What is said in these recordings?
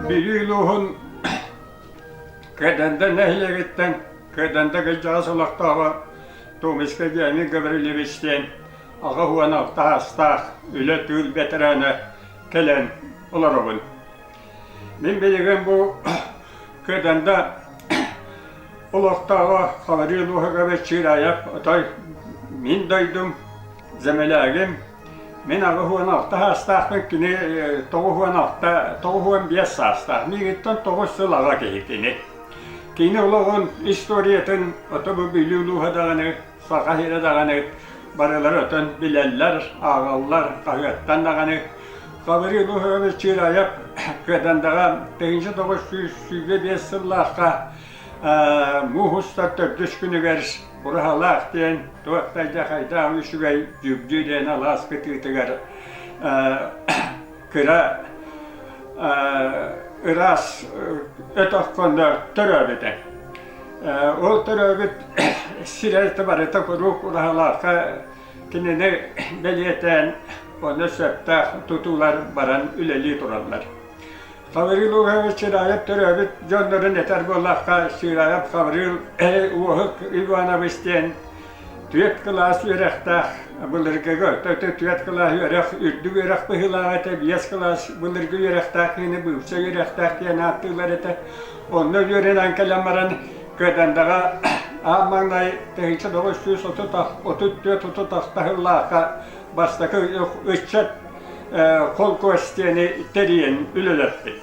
Бүлүү улууһун Кыданда нэһилиэгиттэн Кыданда кырдьаҕас олохтооҕо Томискай Леонид Гаврильевич диэн 86 саастаах үлэ-тыыл бэтэрээнэ кэлэн олоробун. Мин билигин бу Кыданда олохтооҕо Хабырыыл Уһугабыт Чыраев отой мин дойдум, землягим. Мин 86 саастаахпын, кини 96, 95 саастаах. Миигиттэн 9 сыл аҕа киһи кини. Кини олоҕун историятын ото бу Бүлүү улууһа даҕаны, Саха сирэ даҕаны барылара өтөн билэллэр, ааҕаллар, хаһыаттан даҕаны. Хабырыыл Уһугабыт Чыраев Кыадандаҕа 1925 сыллаахха муус устар төрдүс күнүгэр Ураһалаах диэн туох да хайдаах үчүгэй дьүгдьү диэн алаас кытыытыгар кыра ыраас өтөххө төрөөбүтэ. Ол төрөөбүт сирэ барыта куруук Ураһалаахха кинини бэлиэтээн онно сөптөөх тутуулар баран үлэлии тураллар. Хабырыыл Уһович Чыраев төрөөбүт дьоннорун этэр буоллахха, Чыраев Хабырыыл Уоһук Иванович диэн түөрт кылаас үөрэхтээх былыргыга өтө түөрт кылаас үөрэх үрдүк үөрэх быһыылаах этэ, биэс кылаас былыргы үөрэхтээх киһини быыпса үөрэхтээх диэн ааттыыллар этэ. Онно үөрэнэн кэлэн баран Кыадандаҕа аан маҥнай 1934-36 сыллаахха бастакы ыччат холкуос диэни тэрийэн үлэлэппит.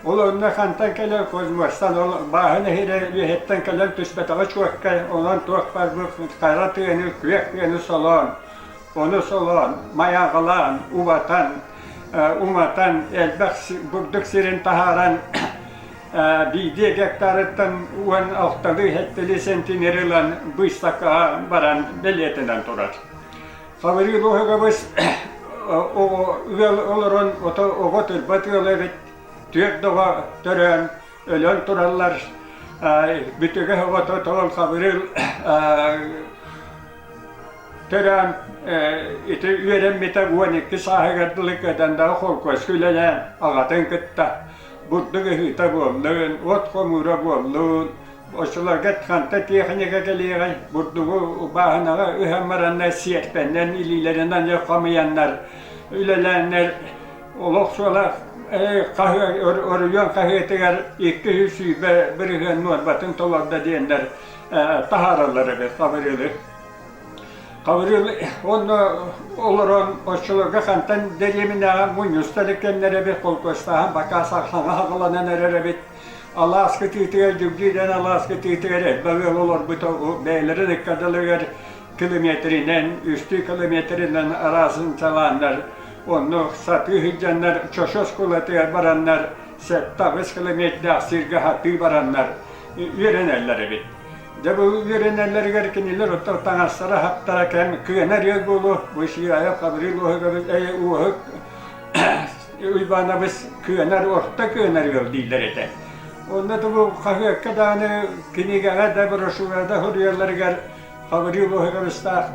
Ол онно хантан кэлэр Козьмостан ол бааһын эһирэ үөһэттэн кэлэн түспэтэҕэ чуоккай, онон туох баар бу хара тыаны, күөх тыаны солоон, ону солоон, майааҕалаан, убатан, уматан, элбэх бурдук сирин таһааран биирдии гектарыттан 16-лыы сэттэлии сентинер ылан быыстапкаҕа баран бэлиэтэнэн турар. Хабырыыл Уһугабыс оҕо ыал олорон ото оҕо турбат ыала эбит. Түөрт оҕо төрөөн өлөн тураллар. Бүтүгэ оҕото тоҕон Хабырыыл төрөөн ити үөрэммитэ 12 сааһыгар дылы Кыдандаҕа холкуоска үлэлээн аҕатын кытта бурдук ыһыыта буоллун, от хомуура буоллун, Оччолорго ханта тиэхиньикэ кэлиэҕэй, бурдугу бааһынаҕа ыһан бараннар сиэрпэннэн илиилэринэн хомуйаннар үлэлээннэр олох суола оройуон хаһыатыгар 220% нуорбатын толордо диэннэр таһаараллар эбит Хабырыылы. Хабырыыл онно олорон оччолорго хантан дэриэбинэҕэ мунньустар кэмнэр эбит холкуостааһын бакаа саҥа саҕаланан эрэр эбит. Алаас кытыытыгар Дьүгдьүүдэн алаас кытыытыгар элбэх ыал олорбута бэйэлэрин ыккардыларыгар километринэн, үстүү километринэн араасын салааннар, онно сатыы сылдьаннар Чочу оскуолатыгар бараннар 7-8 километрдаах сиргэ сатыы бараннар үөрэнэллэр эбит. Дьэ бу үөрэнэллэригэр кинилэр оттон таҥастара хаптара кэм кыанар ыал буолуо, бу Шираев Гаврил Уоһук Уйбаанабыс кыанар, орто кыанар ыал дииллэр этэ. Онно да бу хаһыакка даҕаны, кинигэҕэ да, брошюраҕа да суруйалларыгар Хабырыыл Уһугабыстаах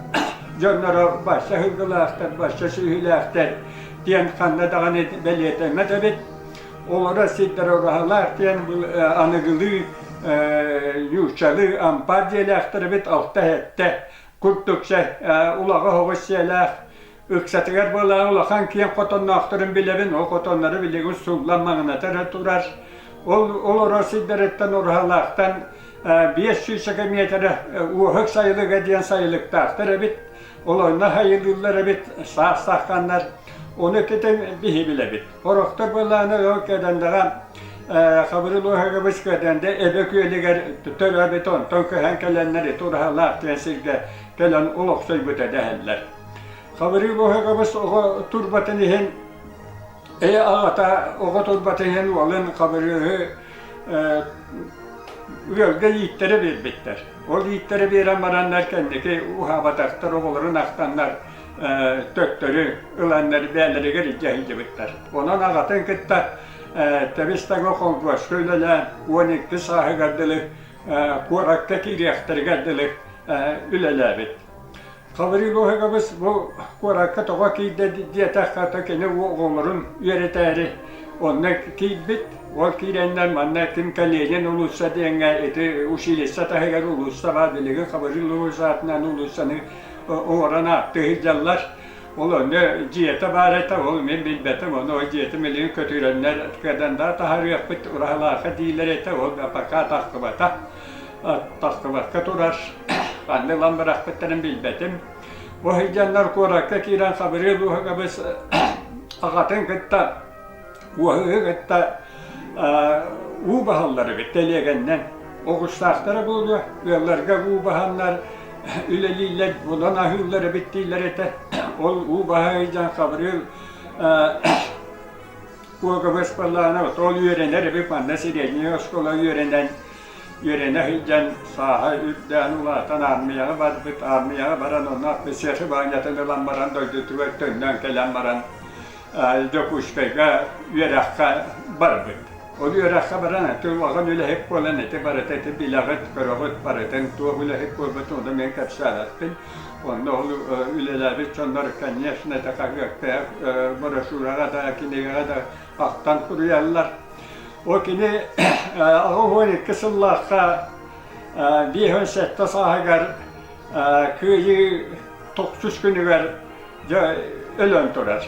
дьонноро бачча сылгылаахтар, бачча сүөһүлээхтэр диэн ханна даҕаны бэлиэтэммэт эбит. Олорор сирдэрэ ураһалаах диэн аныгылыы нууччалыы ампаар дьиэлээхтэр эбит, алта-сэттэ курдукча улаҕа оҕус дьиэлээх Ыксатыгар буолаан улахан киэҥ хотонноохторун билэбин, ол хотоннору билигин суллан маҥната эрэ турар. Ол олорор сирдэриттэн Ураһалаахтан 500 миэтэрэ Уоһук сайылыга диэн сайылыктаахтар эбит. Ол онно сайылыыллар эбит, саас сахханнар. Ону ититин биһи билэбит. Орохтор буоллаҕына ол Кэдэндэҕэ Хабырыл Уоһугабыс Кэдэндэ Эбэ күөлүгэр төрөөбүт, онтон көһөн кэлэннэр ити Ураһалаах диэн сиргэ кэлэн олохсуйбута дэһэллэр. Хабырыыл Уоһугабыс оҕо турбатын иһин ээ аҕата оҕо турбатын иһин уолун Хабырыыһы ыалга ииттэрэ биэрбиттэр. Ол ииттэрэ биэрэн бараннар кэнники уһаабатахтар оҕолорун ахтаннар төттөрү ыланнар бэйэлэригэр илдьэ сылдьыбыттар. Онон аҕатын кытта тэбис-таҥа холкуоска үлэлээн 12 сааһыгар дылы куоракка киириэхтэригэр дылы үлэлээбит. Хабырыыл Уоһугабыс бу куоракка тоҕо киирдэ диэтэххэ, то кини оҕолорун үөрэтээри. Онно киирбит, ол киирэннэр манна ким Калинин уулусса диэҥҥэ ити училище таһыгар уулусса баар, билигин Хабырыыл уулуссатынан уулуссаны оҥорон ааттыы сылдьаллар. Ол онно дьиэтэ баар этэ, ол мин билбэтим, ону ол дьиэтин билигин көтүрэннэр кыадандаа таһаарыахпыт ураһалаахха дииллэр этэ, ол пока тахсыбата, тахсыбакка турар, ханна ылан бырахпыттарын билбэтим. Бу сылдьаннар куоракка киирэн Хабырыыл Уһугабыс аҕатын кытта, уоһугу кытта уу баһаллар эбит тэлиэгэннэн. Оҕустаахтара буолуо, ыалларга уу баһаннар үлэлииллэр, булан аһыыллар эбит дииллэр этэ. Ол уу баһа сылдьан Хабырыыл Уогабыс буоллаҕына ол үөрэнэр эбит манна средняя оскуола үөрэнэн үөрэнэ сылдьан сааһа үрдээн улаатан аармыйаҕа барбыт, аармыйаҕа баран онно офицер баанньатын ылан баран дойдутугар төннөн кэлэн баран Дьокуускайга үөрэххэ барбыт. Ол үөрэххэ баран ити улахан үлэһит буолан ити барыта ити билэҕит, көрөҕүт барытын туох үлэһит буолбутун ону мин кэпсээбэппин. Онно ол үлэлээбит дьоннор, конечно, это хаһыакка, брошюраҕа да, кинигэҕэ да ахтан суруйаллар. Ол кини 82 сыллаахха 57 сааһыгар Кыайыы тохсус күнүгэр дьэ өлөн турар.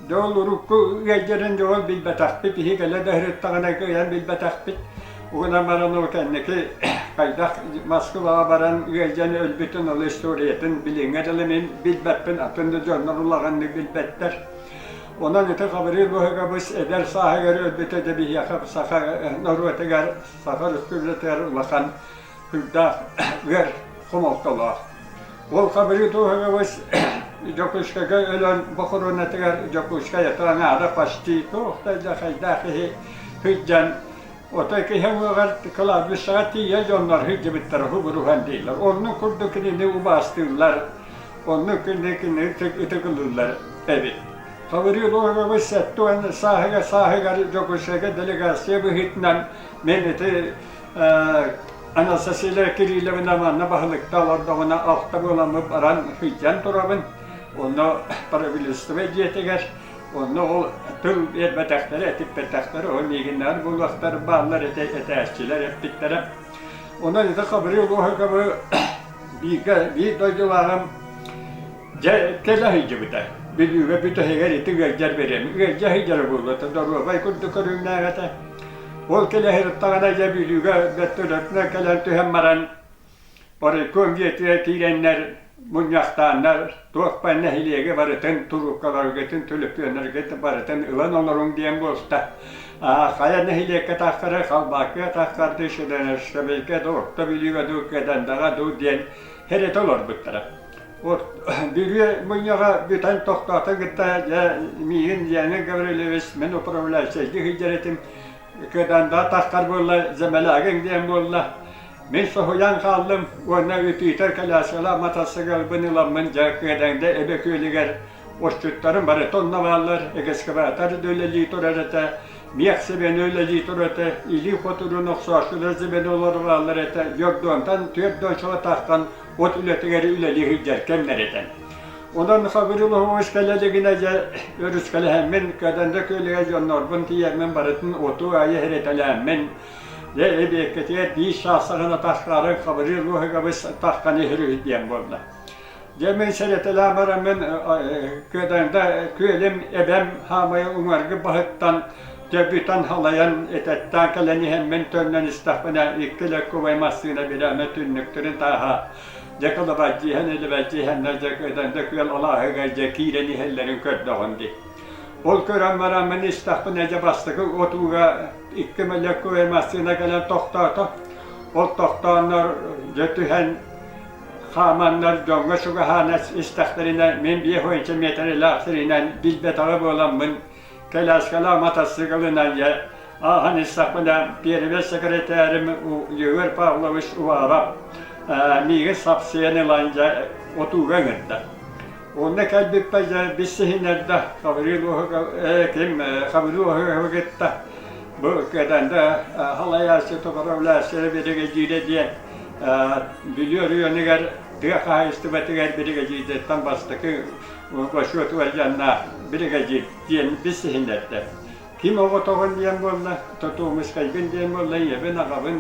Дьэ ол урукку ыалдьарын дьэ ол билбэтэхпит, иһи кэлэ да сырыттаҕына кыайан билбэтэхпит. Угунан баран ол кэнники хайдах Москваҕа баран ыалдьан өлбүтүн ол историятын билиҥҥэ дылы мин билбэппин, атын да дьоннор улаханнык билбэттэр. Онон ити Хабырыыл Быһыгабыс эдэр сааһыгар өлбүтэ да биһиэхэ саха норуотугар, саха өрөспүүбүлүкэтигэр улахан сүрдээх ыар хомолтолоох. Ол Хабырыыл Быһыгабыс Дьокуускайга өлөн бохоруонатыгар Дьокуускай ата аҥаара почти туох да дьахайдаах киһи сылдьан отой киһи уҥуоҕар кладбищеҕа тиийэ дьоннор сылдьыбыттара хубуруһан дииллэр. Оннук курдук кинини убаастыыллар, Оннук кинини ытыгылыыллар эбит. Хабырыыл Оһогович 70 сааһыгар сааһыгар Дьокуускайга делегация быһыытынан мин ити Анастасия Кирилловна манна баһылыкта олордоҕуна алта буоламмыт баран сылдьан турабын. Онно правительство дьиэтигэр онно ол тыл биэрбэтэхтэрэ, этиппэтэхтэрэ, ол миигиннээн буолуохтар бааллар этэ этээччилэр эппиттэрэ. Онон ити Хабырыыл Оһоговы Бииргэ биир дойдулааҕым дьэ кэлэ сылдьыбыта. Бүлүүгэ бүтэһигэр ити ыалдьар бэриэм. Ыалдьа сылдьара буолуо доруобай курдук көрүҥнээх этэ. Ол кэлэ сырыттаҕына дьэ Бүлүүгэ бөртөлүөтүнэн кэлэн түһэн баран оройкуом дьиэтигэр киирэннэр мунньахтааннар туох баар нэһилиэги барытын туруупкаларгытын төлөпүөннэргитин барытын ылан олоруҥ диэн буолта. Хайа нэһилиэккэ тахсары Халбаакыга тахсарды Шереметьевскэйгэ дуу, Орто Бүлүүгэ дуу, Кыадандаҕа дуу диэн хэрэтэ олорбуттара. Бүлүү мунньаҕа бүтэн тохтоото кытта дьэ миигин Леонид Гаврильевич мин управляющайдыы сылдьар этим Кыадандаҕа тахсар буолла, Земелягин диэн буолла. Мин соһуйан хааллым уонна үтүтэр коляскалаах матассыгылбын ыламмын дьэ Кыадаҥда Эбэ күөлүгэр Отчуттарым барыта онно бааллар, экскаватор да үлэлии турар этэ, миэх сэбэни үлэлии турар этэ, илии хотурун охсооччулар сэбэни олоро бааллар этэ, Дьордуонтан түөрт дончоҕо тахсан от үлэтигэр үлэлии сылдьар кэмнэр этэ. Онон Хабырыл Оһоҕос кэлэ илигинэ дьэ өрүскэлэһэммин, Каданда күөлүгэр дьоннорбун тиийэммин барытын оту аайы хэрэтэлээммин, дьэ эбиэккэтигэр биир саас саҕана тахсаарын Хабырыыл Оһоҕобус таххан иһэр үһү диэн буолла. Дьэ мин сэрэтэлээн бараммын Кыадаҥда күөлүм эбэм хаамай уҥаргы баһыттан дьэ бүтэн халайан этэттээн кэлэн иһэммин төннөн истэхпинэ икки легковай массыына бирээмэ түннүктэрин тааһа дьэ кылабаччыһан илибэччиһэннэр дьэ Кыадаҥда күөл алааһыгар дьэ киирэн иһэллэрин көрдөҕүм дии. Ол көрөн бараммын истэхпинэ дьэ бастакы отууга икки легковай массыына кэлэн тохтоото. Ол тохтооннор дьэ түһэн Хааманнар дьоҥҥо чугаһаан истэхтэринэ, мин 50 миэтэрэлээх сиринэн билбэтэҕэ буоламмын, коляскалаах матассыыкылынан дьэ ааһан истэхпинэ, пиэрибэй сэкирэтээрим Егор Павлович Уваров миигин сапсыйан ылан дьэ отууга ыҥырда. Онно кэлбиппэр дьэ билсиһиннэрдэ Хабырыыл ким Хабырыыл Оһуговы кытта бу Кыаданды халайааччы управляющая биригэдьиирэ диэн Бүлүү оройуонугар тыа хаһаайыстыбатыгар биригэдьиирдэттэн бастакы бочуот уордьаннаах биригэдьиир диэн билсиһиннэрдэ. Ким оҕотоҕун диэн буолла, Тотуомускайгын диэн буолла, ийэбин, аҕабын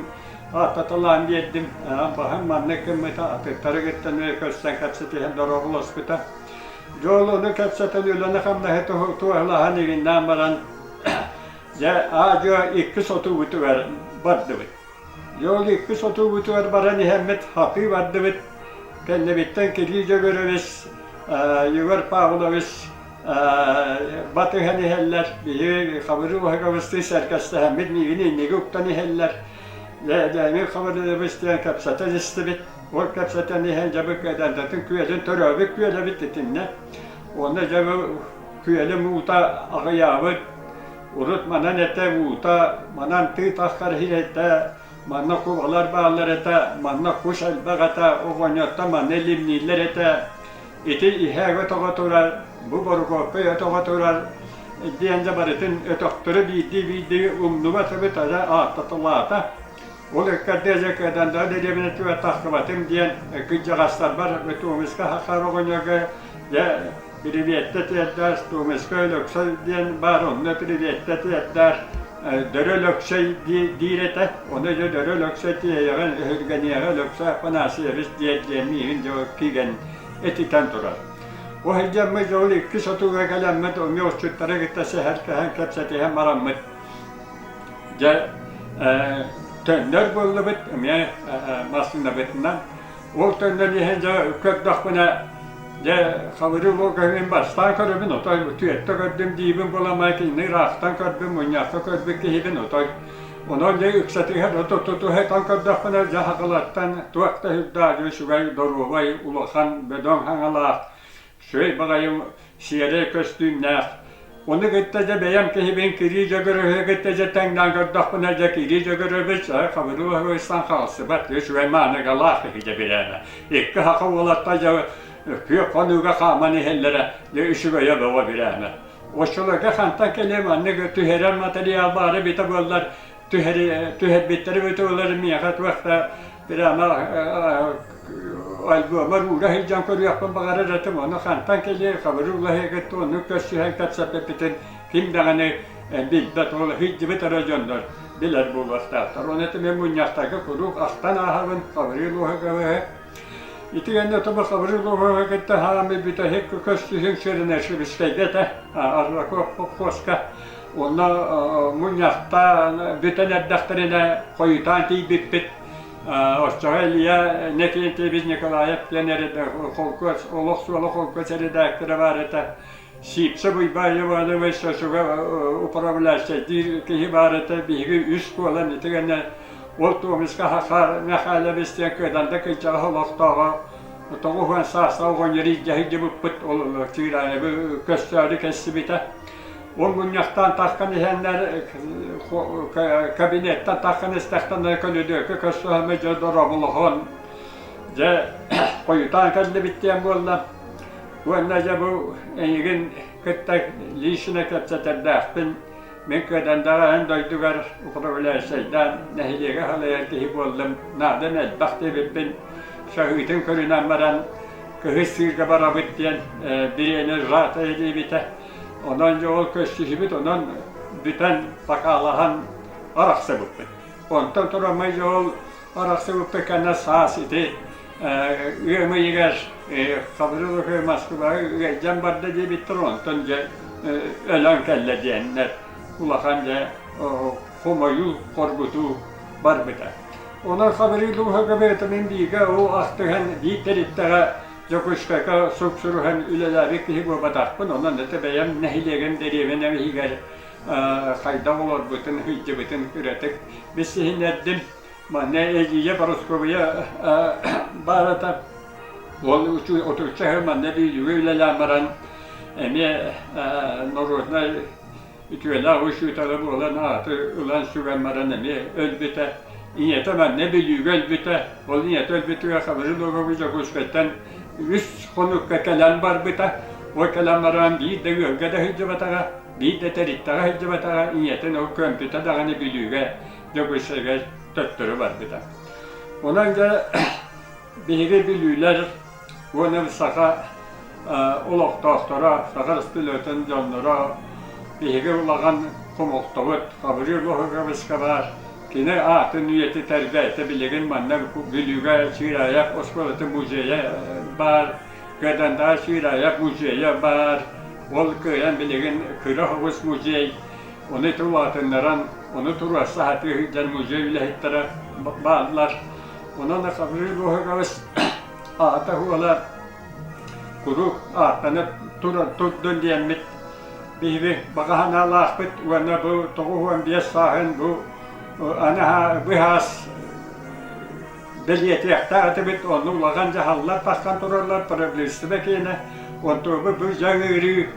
ааттаталаан биэрдим. Баһым маннык гыммыта, атыттары кытта көрсөн кэпсэтиһэн дорооболоспута. Дьол ону кэпсэтэн үлэни-хамнаһы туоһулаһан игиннээн баран, дьэ, аа-дьуо иккис отуубутугар бардыбыт. Дьэ ол иккис отуубутугар баран иһэммит хатыы бардыбыт. Кэннибиттэн Кирилл Дьөгүрүбүс, Егор Павлович батыһан иһэллэр. Биһиги Хабырыыл Оһоговыстыы сэргэстэһэммит миигин инниги уктан иһэллэр. Дьэ, Дьээмир Хабырыылабыс диэн кэпсэтэн истибит. Ол кэпсэтэн иһэн дьэ бу Кэдэрдэтин күөлүн төрөөбүт күөлэбит итиннэ. Уонна дьэ бу күөлүм уута аҕыйаабыт. Урут манан этэ уута, манан тыы таххар иһитэ, манна кубалар бааллар этэ, манна кус элбэх этэ, оҕонньоттон манна илимнииллэр этэ. Ити иһээгэ өтөҕө турар, бу Борукуоппай өтөҕө турар диэн дьэ барытын өтөхтөрү биирдии-биирдии умнубат эбит эрэ ааттаталаата. Ол ыккардыа дьэ Кыадандаҕа дэриэбинэтигэр тахсыбатым диэн кырдьаҕастарбар Томиска Хахар оҕонньорго дьэ Приветтэ тиэрдээр, Томиска Өлөксөй диэн баар, онно приветтэ тиэрдээр, Дөрө Өлөксөй диир этэ. Ону дьэ Дөрө Өлөксөй тиэйэҕин, өһүргэниэҕэ Өлөксөй Афанасьевич диэр диэн миигин дьэ кигэн этитэн турар. Ол сылдьаммыт дьэ ол икки сотуга кэлэммит эмиэ отчуттары кытта сэһэргэһэн кэпсэтиһэн бараммыт дьэ төннөр буоллубут эмиэ массыынабытынан Ол төннөн иһэн дьэ көрдөхпүнэ, дьэ Хабырыыл Луокаһын бастаан көрөбүн, отой түөттэ көрдүм диибин буламай кинини ыраахтан көрбүн, мунньахха көрбүт киһибин отой. Онон дьэ ыксатыһар тутуһа көрдөхпүнэ, дьэ хахылаттан туох да үрдээх үчүгэй, доруобай, улахан, бөдөҥ хаҥалаах Үчүгэй баҕайы сиэрэй көстүүмнээх. Ону кытта дьэ бэйэм киһибин Кирии Дьөгүрүһү кытта дьэ тэҥнээн көрдөхпүнэ дьэ Кирии Дьөгүрүбүч Хабырыыл Оһуойстан хаалсыбат үчүгэй мааныгалаах киһи дьэ бирээмэ. Икки саха уолатта дьэ күөх хонууга хааман иһэллэрэ дьэ үчүгэйэ бөҕө бирээмэ. Оччолорго хантан кэлиэ маннык түһэрэр материал баара эбитэ буоллар түһэрбиттэрэ эбитэ буоллар миэхэ туох да прямо альбомар уура сылдьан көрүөхпүн баҕарар этим, ону хантан кэлиэй, Хабырыыл Лаһыгыт оннук көрсүһэн кэпсэппиппитин ким даҕаны билбэт, ол сылдьыбыт эрэ дьоннор билэр буолуохтаахтар. Ону ити мин мунньахтарга куруук ахтан ааһабын Хабырыыл Лоһыгабыһы. Ити кэннэ тобу Хабырыыл Лоһыгы кытта хаамыы бүтэһик көрсүһүҥ Сырынашевскайга этэ, Аржаков холкуоска. Онно мунньахтаан бүтэн эрдэхтэринэ хойутаан тиийбиппит. Оччоҕо Илья Иннокентьевич Николаев диэн холкуос, олох суола холкуос эрэдээктэрэ баар этэ. Сивцев Уйбаан Иванович Сосуга управляющайдыыр киһи баар этэ. Биһиги үс буолан ити гэнэ ол Томиска Хахар Михайлович диэн Кыданда кырдьаҕас олохтооҕо 90 саастаах оҕонньор илдьэ сылдьыбыппыт. Ол Чыыраайабы көстөөрү кэлсибитэ. Ол мунньахтаан таххан иһэннэр кабинеттан таххан истэхтэринэ көлүдүөккэ көрсөһөммүт дьэ дорооболоһон дьэ хойутаан кэллибит диэн буолла. Уонна дьэ бу эйигин кытта лично кэпсэтэрдээхпин. Мин Кыадандаҕа эн дойдугар управляющайдаан нэһилиэгэ салайар киһи буоллум. Наадам элбэх диэбиппин саһыытын көрүнэн баран кыһыс сыырга барабыт диэн бириэмэ сжатая диэбитэ. Онон дьэ ол көрсүһүбүт, онон бүтэн сакаалаһан арахсыбыппыт. Онтон тураммай дьэ ол арахсыбыппыт кэннэ саас ити ыам ыйыгар Хабырыыл Өкөй Москваҕа ыалдьан барда диэбиттэр, онтон дьэ өлөн кэллэ диэннэр улахан дьэ хомойуу, хоргутуу барбыта. Онон Хабырыыл Уһугабыта мин бииргэ ол ахтыһан биир тэрилтэҕэ Дьокуускайга суксуруһан үлэлээбит киһи буолбатахпын, онон ити бэйэм нэһилиэгим дэриэбинэм иһигэр хайдах олорбутун, сылдьыбытын кыратык билсиһиннэрдим. Манна эдьиийэ Борускуобуйа баар этэ. Ол отучча сыл манна Бүлүүгэ үлэлээн баран эмиэ норуодунай Үтүөлээх учуутала буолан ааты ылан сүгэн баран эмиэ өлбүтэ. Ийэтэ манна Бүлүүгэ өлбүтэ. Ол ийэтэ өлбүтүгэр Хабырыыл Лугович Дьокуускайтан үс хонукка кэлэн барбыта. Ол кэлэн баран биир да ыалга да сылдьыбатаҕа, биир да тэрилтэҕэ сылдьыбатаҕа, ийэтин ол көмпүтэ даҕаны Бүлүүгэ Дьокуускайга төттөрү барбыта. Онон дьэ Биһиги бүлүүлэр уонна саха олохтоохторо, саха өрөспүүбүлүкэтин дьонноро биһиги улахан хомолтобут Хабырыыл Оһугабыска баар. Кини аатын үйэтитэргэ этэ билигин манна Бүлүүгэ Чыыраайап оскуолатын музейа баар, Кыадандаҕа Чыыраайап музейа баар. Ол кыайан билигин кыра соҕус музей. Ону ити улаатыннаран, ону туруорса сатыы сылдьан музей үлэһиттэрэ бааллар. Онон Хабырыыл Оһугабыс аата-суола куруук ааттана турар турдун диэммит биһиги баҕа санаалаахпыт уонна бу 95 сааһын бу аны быһаас бэлиэтиэхтээх этибит онно улахан дьаһаллар тахсан тураллар правительство киэнэ онтуобу бу дьаҥ ыарыы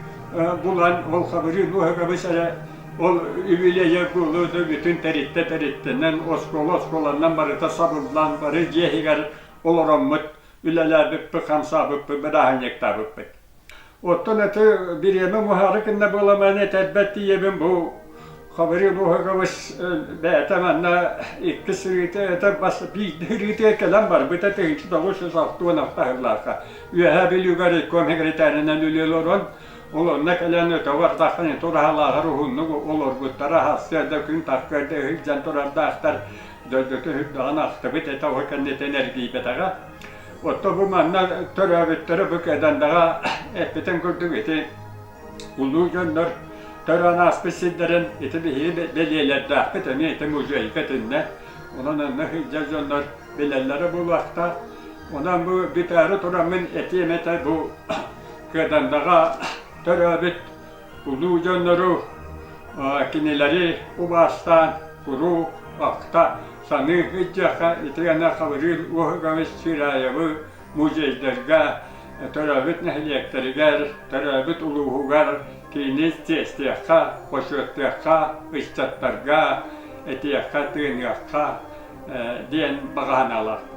булан ол хабырыы луоһугабыс эрэ ол үбүлүөйэ буолуо да бүтүн тэриттэ тэриттэнэн оскуола оскуоланан барыта сабыллан бары дьиэ иһигэр олороммут үлэлээбиппит, хамсаабыппыт, бырааһынньыктаабыппыт. Оттон ити бириэмэ муһаары кынна буоламаны этэрбэт тиийэбин бу Хабырыыл Уһугабыс бэйэтэ манна икки сырыыта это бас биирдэ сырыытыгар кэлэн барбыта 1966 сыллаахха Үөһээ Бүлүүгэ райком секретарынан үлэлии олорон ол онно кэлэн өтөҕү ардаххын тураһалааҕар уһуннук олорбуттара сарсыарда күн тахсыар да сылдьан турардаахтар дойдутун үрдэҕин ахтыбыт этэ ол кэнниттэн эргийбэтэҕэ. Оттон бу манна төрөөбүттэрэ бу Кэдандаҕа эппитим курдук ити улуу дьоннор төрөөн ааспыт сирдэрин ити биһиги бэлиэлэрдээхпит эмиэ ити музейга итиннэ. Онон онно сылдьар дьоннор билэллэрэ буолуохтаах. Онон бу бүтээри тураммын этиэм этэ бу Кыадандаҕа төрөөбүт Улуу дьоннору, кинилэри убаастаан куруук ахта саныы сылдьыахха итиэннэ Хабырыыл Уоһугабыс Чыраайабы музейдарга, төрөөбүт нэһилиэктэригэр, төрөөбүт улууһугар киини чиэстиэххэ, бочуоттуохха, ыччаттарга этиэххэ, тыыныахха диэн баҕа санаалаахпын.